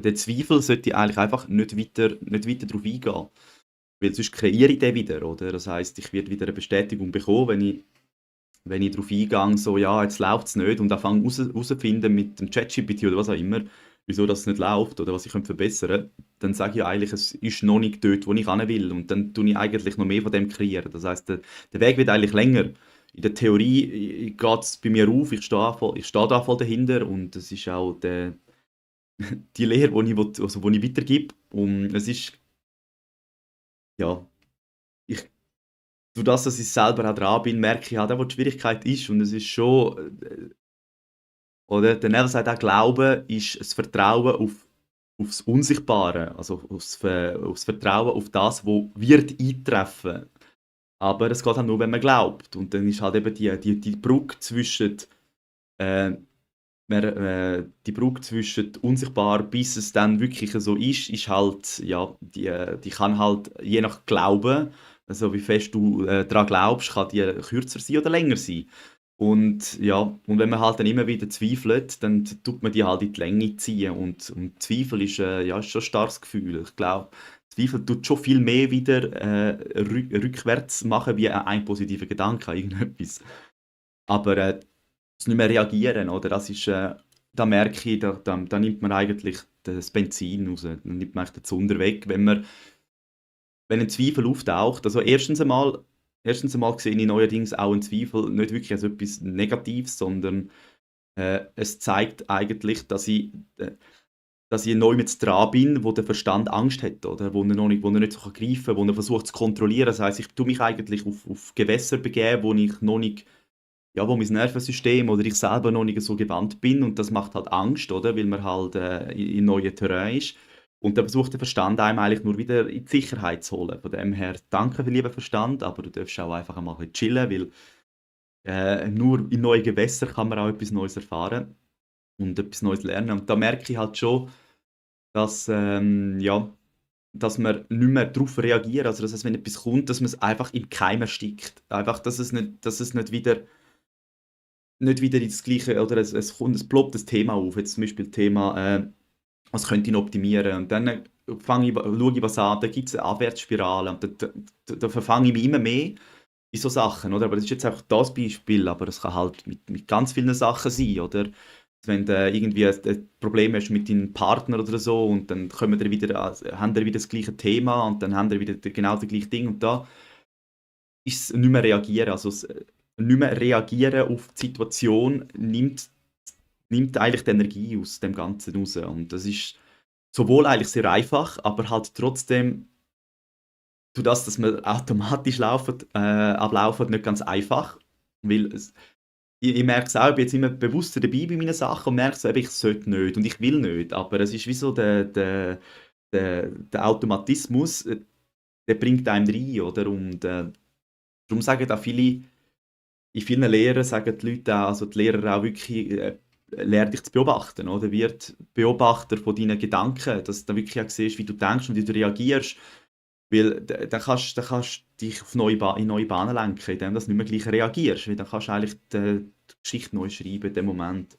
Der Zweifel sollte eigentlich einfach nicht weiter darauf eingehen. Weil sonst kreiere ich den wieder, oder? Das heisst, ich werde wieder eine Bestätigung bekommen, wenn ich darauf eingehe, so, ja, jetzt läuft es nicht und anfange herauszufinden mit dem ChatGPT oder was auch immer, wieso das nicht läuft oder was ich verbessern könnte, dann sage ich eigentlich, es ist noch nicht dort, wo ich hin will. Und dann tue ich eigentlich noch mehr von dem kreieren. Das heisst, der Weg wird eigentlich länger. In der Theorie geht es bei mir auf, ich stehe da voll dahinter und das ist auch die Lehre, die ich weitergebe. Und es ist, ja, ich, durch das, dass ich selber auch dran bin, merke ich halt auch, wo die Schwierigkeit ist. Und es ist schon, oder der Neville sagt auch, Glauben ist das Vertrauen aufs Unsichtbare, also aufs Vertrauen auf das, was wird eintreffen. Aber es geht halt nur, wenn man glaubt. Und dann ist halt eben die Brücke zwischen, äh, die Brücke zwischen unsichtbar, bis es dann wirklich so ist halt, ja, die kann halt je nach Glauben, also wie fest du daran glaubst, kann die kürzer sein oder länger sein. Und ja, und wenn man halt dann immer wieder zweifelt, dann tut man die halt in die Länge ziehen. Und Zweifel ist, ja, ist schon ein starkes Gefühl. Ich glaube, Zweifel tut schon viel mehr wieder rückwärts machen wie ein positiver Gedanke an irgendetwas. Aber das nicht mehr reagieren, oder? Das ist, da merke ich, da nimmt man eigentlich das Benzin raus. Dann nimmt man eigentlich den Zunder weg, wenn ein Zweifel auftaucht. Also erstens einmal sehe ich neuerdings auch einen Zweifel nicht wirklich als etwas Negatives, sondern es zeigt eigentlich, dass ich neu mit dran bin, wo der Verstand Angst hat, oder? Wo er nicht so greifen kann, wo er versucht zu kontrollieren. Das heisst, ich tue mich eigentlich auf Gewässer begeben, wo ich noch nicht, ja, wo mein Nervensystem oder ich selber noch nicht so gewandt bin und das macht halt Angst, oder? Weil man halt in neuen Terrain ist. Und dann versucht der Verstand einem eigentlich nur wieder in die Sicherheit zu holen. Von dem her, danke für lieber Verstand, aber du darfst auch einfach mal ein bisschen chillen, weil nur in neuen Gewässern kann man auch etwas Neues erfahren und etwas Neues lernen. Und da merke ich halt schon, dass, ja, dass man nicht mehr darauf reagiert. Also, dass es, wenn etwas kommt, dass man es einfach im Keim erstickt. Einfach, dass es nicht wieder ins Gleiche, oder es ploppt das Thema auf. Jetzt zum Beispiel Thema, was könnte ich noch optimieren? Und dann schaue ich was an, da gibt es eine Abwärtsspirale. Und da verfange ich mich immer mehr in so Sachen, oder? Aber das ist jetzt einfach das Beispiel, aber das kann halt mit ganz vielen Sachen sein, oder? Wenn du irgendwie ein Problem hast mit deinem Partner oder so und dann haben wir wieder das gleiche Thema und dann haben wir wieder genau das gleiche Ding und da ist es nicht mehr reagieren. Also nicht mehr reagieren auf die Situation nimmt eigentlich die Energie aus dem Ganzen raus. Und das ist sowohl eigentlich sehr einfach, aber halt trotzdem durch das, dass wir automatisch ablaufen, nicht ganz einfach. Weil ich merke es auch, ich bin jetzt immer bewusster dabei bei meinen Sachen und merke so, eben, ich sollte nicht und ich will nicht. Aber es ist wie so der Automatismus, der bringt einem rein, oder? Und darum sagen auch in vielen Lehren sagen die Leute auch, also die Lehrer auch wirklich, lerne dich zu beobachten, oder? Wird Beobachter von deinen Gedanken, dass du wirklich auch siehst, wie du denkst und wie du reagierst. Weil dann kannst du dich in neue Bahnen lenken, indem du nicht mehr gleich reagierst. Weil dann kannst du eigentlich die Geschichte neu schreiben in dem Moment.